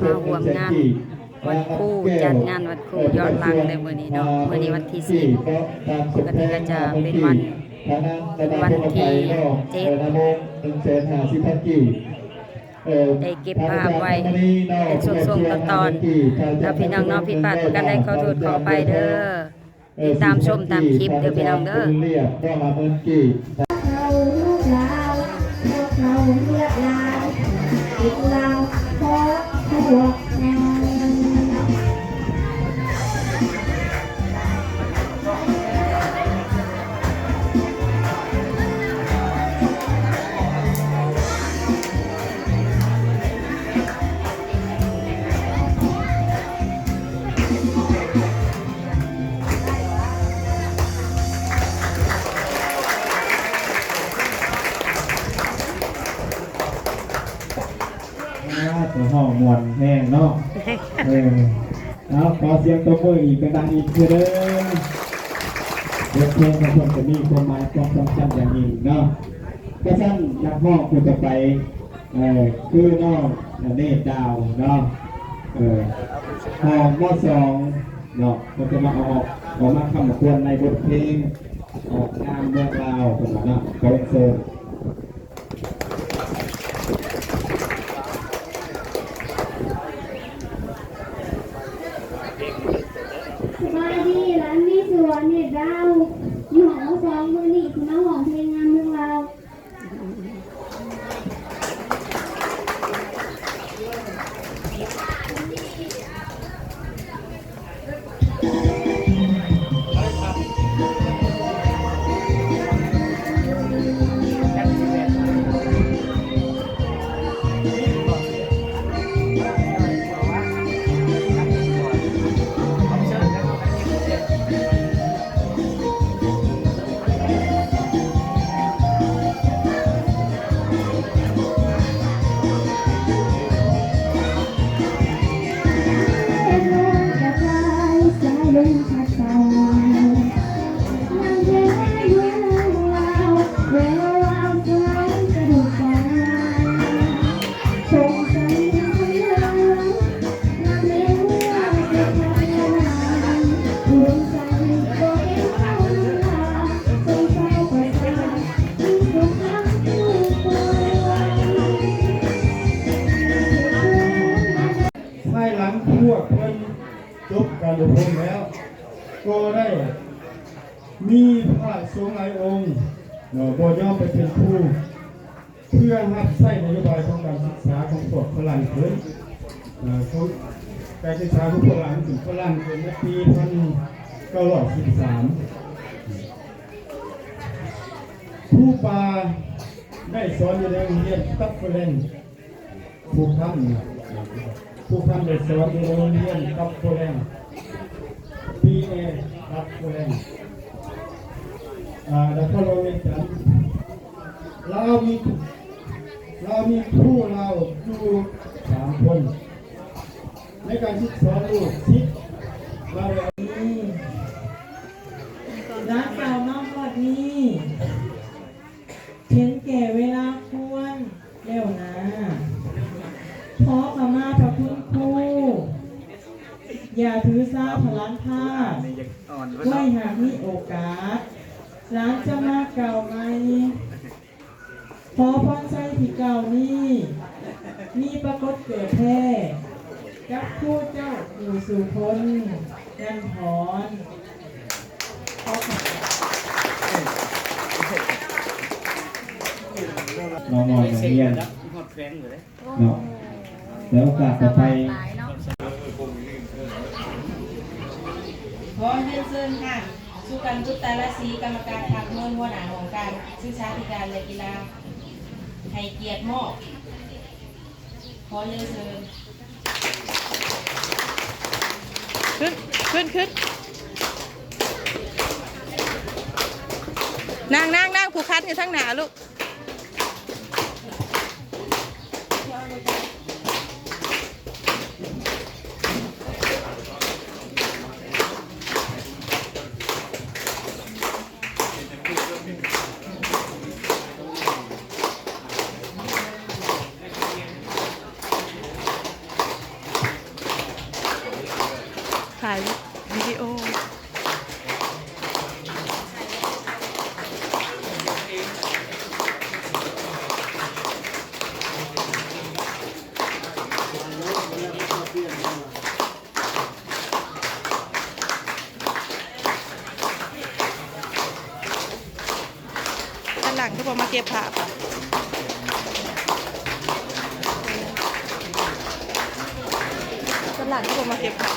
ມາຮ່ວມງານວັນຄູ ຈັດງານວັນຄູຍ້ອນຫຼັງໃນມື້ນີ້ເນາະ. ມື້ນີ້ວັນທີສິບ ປົກກະຕິກະຈະເປັນວັນ ວັນທີເຈັດ ໄດ້ເກັບພາບໄວ້ເປັນຊ່ວງໆ ຕອນໆ ເນາະ ພີ່ນ້ອງເນາະ. ຜິດພາດປະການໃດ ຂໍໂທດຂໍອະໄພເດີ. ຕິດຕາມຊົມຕາມຄລິບເດີພີ່ນ້ອງເດີ. ເຂົ້າລາວ ພວກເຮົາຮຽກລາວ ເປັນລາວຄອບຄົວ. ອ້າວ ໂຕຮ້ອງມ່ວນແຮງເນາະ. ເອີ ເອົາ ຂໍສຽງຕົບມືອີກດັງໆ ອີກເທື່ອເດີ. ບົດເພງຂອງເພິ່ນກໍມີຄວາມໝາຍຄວາມສຳຄັນຢ່າງຍິ່ງເນາະ. ກະຊັ້ນ ນັກຮ້ອງຜູ້ຕໍ່ໄປ ເອີ ຄືນ້ອງເນດດາວເນາະ ເອີ ຫ້ອງ ມໍສອງ ເນາະ. ເພິ່ນຈະມາອອກ ອອກມາຄ້ຳຄວນໃນບົດເພງ ອອກນາມເມືອງລາວ ເພິ່ນວ່າເນາະ. ຂໍເຊີນ. ສະບາຍດີ ຫຼານມີຊື່ວ່າເນດດາວ ຢູ່ຫ້ອງ ມໍສອງ ມື້ນີ້ຊິມາຮ້ອງເພງງາມເມືອງລາວ. ພາຍຫຼັງພວກເພິ່ນຈົບການອົບຮົມແລ້ວ ກໍໄດ້ມີພະສົງຫຼາຍອົງ ເນາະ ບໍ່ຍອມໄປເປັນຄູ ເພື່ອຮັບໃຊ້ນະໂຍບາຍຂອງການສຶກສາຂອງພວກຝຣັ່ງເພິ່ນ ເອີ ຂອງການສຶກສາຂອງພວກຫຼານເພິ່ນ ຝຣັ່ງເພິ່ນໃນປີພັນເກົ້າຮ້ອຍສິບສາມ. ຄູບາໄດ້ສອນຢູ່ໃນໂຮງຮຽນຕັບເຟີແລງ ຜູ້ຄຳ ຜູ້ຄຳໄດ້ສອນຢູ່ໃນໂຮງຮຽນຕັບເຟີແລງ ບີເອ ຕັບເຟີແລງ ອາ ນະຄອນຫຼວງວຽງຈັນ. ລາວມີ ລາວມີຄູລາວຢູ່ສາມຄົນ ໃນການສິດສອນລູກສິດລາວ. ນີ້ ຫຼານເຕົ້າມາຮອດນີ້ ເຫັນແກ່ເວລາຄວນແລ້ວນາ. ຂໍຂະມາພະຄຸນຄູ ຢ່າຖືສາພະຫຼານພາດ ໄວ້ຫາກມີໂອກາດ ຫຼານຈະມາກ່າວໃໝ່. ຂໍພອນໄຊທີ່ກ່າວນີ້ ມີປາກົດເກີດແທ້ ກັບຄູເຈົ້າຢູ່ສູ່ຄົນ ຍັນຖອນ. ນ້ອງໆນັກຮຽນເນາະ ໃນໂອກາດຕໍ່ໄປ ຂໍຮຽນເຊີນທ່ານ ສຸກັນ ບຸດຕາລາສີ ກຳມະການພັກເມືອງ ຫົວໜ້າຫ້ອງການສຶກສາທິການ ແລະ ກິລາ ໃຫ້ກຽດມອບ. ຂໍຮຽນເຊີນ. ຂຶ້ນ ຂຶ້ນ ຂຶ້ນ. ນັ່ງ ນັ່ງ ນັ່ງ ຜູ້ຄັນຢູ່ທາງໜ້າລູກ. ເ ຫຼັງຄືບໍ່ມາເກັບຜ້າ ສ່ວນຫຼັງຄືບໍ່ມາເກັບຜ້າ.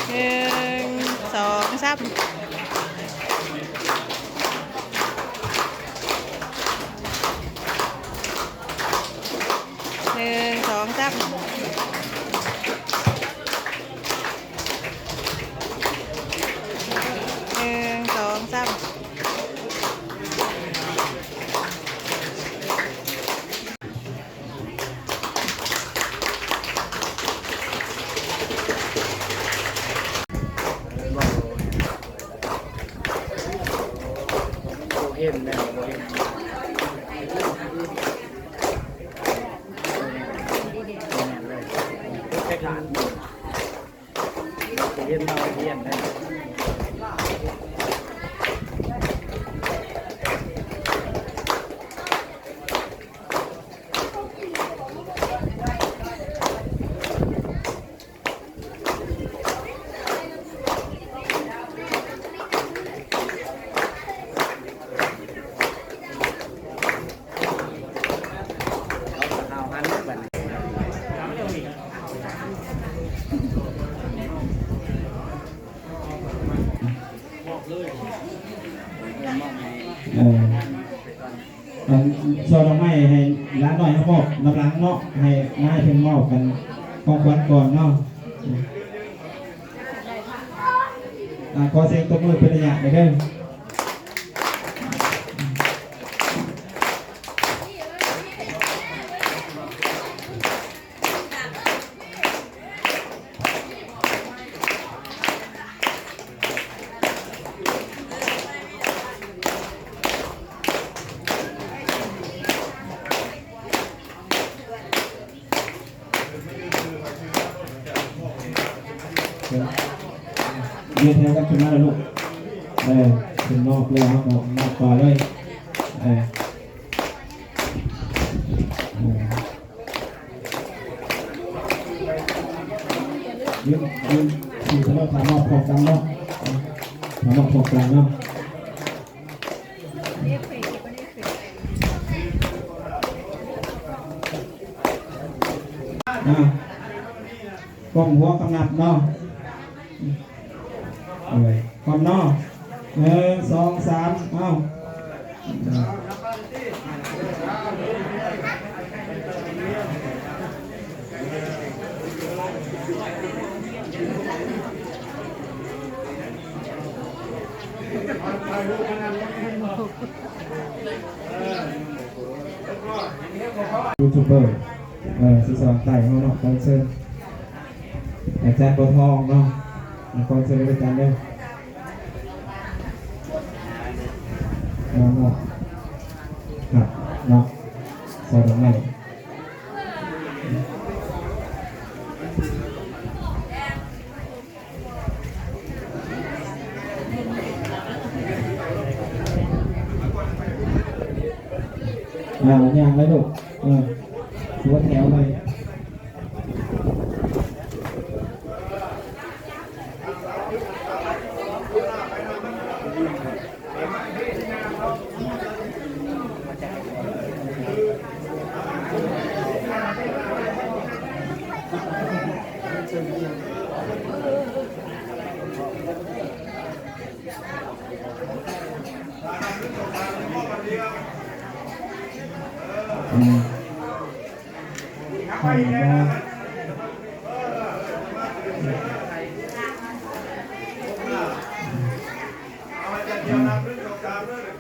ໜຶ່ງ ສອງ ສາມ. ໜຶ່ງ ສອງ ສາມ. ໜຶ່ງ ສອງ ສາມ. ບໍ່ເຫັນແລ້ວ ບໍ່ເຫັນ ບໍ່ເຫັນເລີຍ ເຮັດເຮົາຮຽນໄດ້. ເອີ ອັນ ຊ່ອດອກໄມ້ໃຫ້ຫຼານນ້ອຍເຮົາມອບນຳຫຼັງເນາະ ໃຫ້ນາຍເພິ່ນມອບກັນຂອງຂວັນກ່ອນເນາະ. ອ່າ ຂໍສຽງຕົບມືເປັນໄລຍະເດີ. ເດີນແຖວກັນຂຶ້ນມາເດີລູກ. ເອີ ຂຶ້ນມອບແລ້ວເຮົາກໍມອບຕໍ່ເລີຍ. ເອີ ເອີ ຢືນ ຢືນ ຖື ຖ້າມອບພ້ອມກັນເນາະ ຖ້າມອບພ້ອມກັນເນາະ. ອ່າ ກົ້ມຫົວກຳນັບເນາະ. ເອີ ພ້ອມເນາະ ໜຶ່ງ ສອງ ສາມ ເອົາ. ຢູທູບເບີ ເອີ ສີສະຫວ່າງໃຕ້ເຮົາເນາະ ຂໍເຊີນອາຈານບົວທອງເນາະ ຂໍເຊີນອາຈານເດີ ມາມອບ ຄັບເນາະ ຊອດອກໄມ້. ອ່າ ຍ່າງໄວ້ລູກ ເອີ ຕົວແຖວໄວ້. ອືມ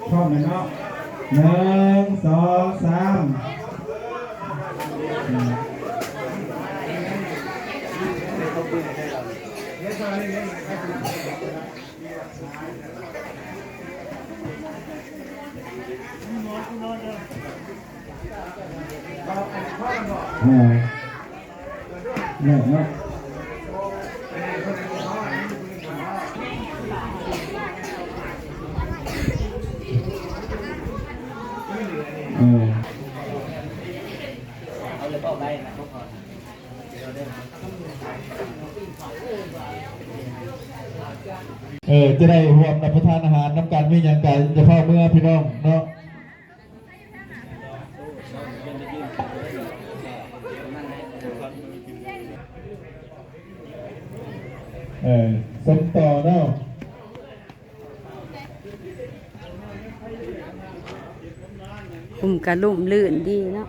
ພ້ອມແລ້ວເນາະ ໜຶ່ງ ສອງ ສາມ. ເອີ ເລີດເນາະ ເອີ. ເອີ ຈະໄດ້ຮ່ວມຮັບປະທານອາຫານນຳກັນ ມີຫຍັງກະຢ່າຟ້າວເມືອພີ່ນ້ອງເນາະ. ເອີ ສົມຕໍ່ເນາະ. ຮົ່ມກະຮົ່ມລື່ນດີເນາະ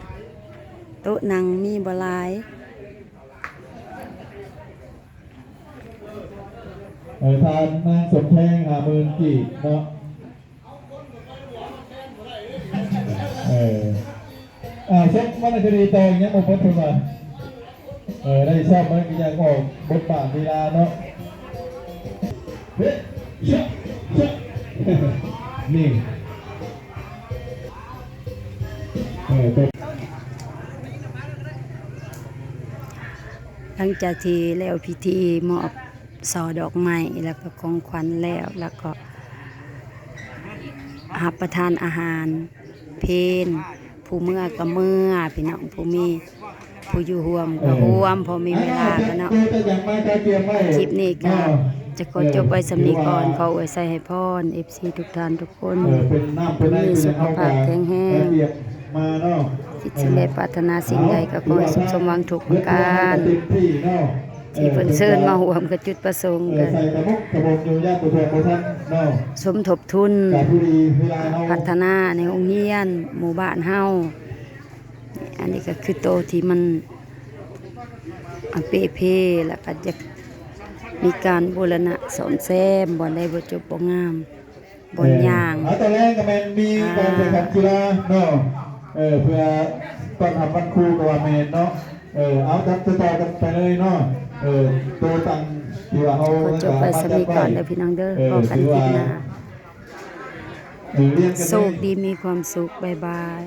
ໂຕະນັ່ງມີບໍ່ຫຼາຍ. ເອີ ທ່ານນາງສົມແພງ ຫ້າໝື່ນກີບເນາະ. ເອີ ອ່າ ຊົກວັນນະຄະດີຕໍ່ ຍັງບໍ່ໝົດເພິ່ນວ່າ. ເອີ ໄດ້ຊ້ອມມັນກໍຍັງອອກບົດບາດລີລາເນາະ. ເຮັດ ຊະ ຊະ ນີ້ ເອີ ຫຼັງຈາກທີ່ແລ້ວພິທີມອບ ຊ່ອດອກໄມ້ ແລ້ວກໍຂອງຂວັນແລ້ວ ແລ້ວກໍຮັບປະທານອາຫານເພນ ຜູ້ເມືອກໍເມືອ ພີ່ນ້ອງ ຜູ້ມີ ຜູ້ຢູ່ຮ່ວມກໍຮ່ວມ ພໍມີເວລາກໍເນາະ. ຄລິບນີ້ກໍຈະຂໍຈົບໄວ້ສ່ຳນີ້ກ່ອນ. ຂໍອວຍໄຊໃຫ້ພອນ ເອັຟຊີ ທຸກທ່ານທຸກຄົນ ມີສຸຂະພາບແຂງແຮງ ຄິດສິ່ງໃດປາດຖະໜາສິ່ງໃດ ກໍຂໍໃຫ້ສົມ ສົມຫວັງທຸກປະການ. ທີ່ເພິ່ນເຊີນມາຮ່ວມກັບຈຸດປະສົງ ເອີ ກໍ ໃສ່ກະບົກກະບົກຢູ່ ຢ້ານບໍ່ຖ້ວງບໍ່ທັນເນາະ ສົມທົບທຶນ ກະຜູ້ດີເວລາເຮົາ ພັດທະນາໃນໂຮງຮຽນ ໝູ່ບ້ານເຮົາ. ອັນນີ້ກໍຄືໂຕທີ່ມັນ ອາ ເປ່ເພ ແລ້ວກໍຢາກມີການບູລະນະສ້ອມແຊມ ບ່ອນໃດບໍ່ຈົບບໍ່ງາມ. ບ່ອນຍ່າງ ເອີ ເອົາ ຕອນແລກກໍແມ່ນມີການແຂ່ງຂັນກິລາເນາະ ເອີ ເພື່ອຕ້ອນຮັບວັນຄູກໍວ່າແມ່ນເນາະ ເອີ ເອົາ ຈັດຕໍ່ກັນໄປເລີຍເນາະ ເອີ ໂຕຕັ້ງທີ່ວ່າເຮົາ ຂໍຈົບໄວ້ສ່ຳນີ້ກ່ອນເດີພີ່ນ້ອງເດີ ເອີ ພໍກັນຄລິບໜ້າ ໂຊກດີມີຄວາມສຸກ ບາຍບາຍ.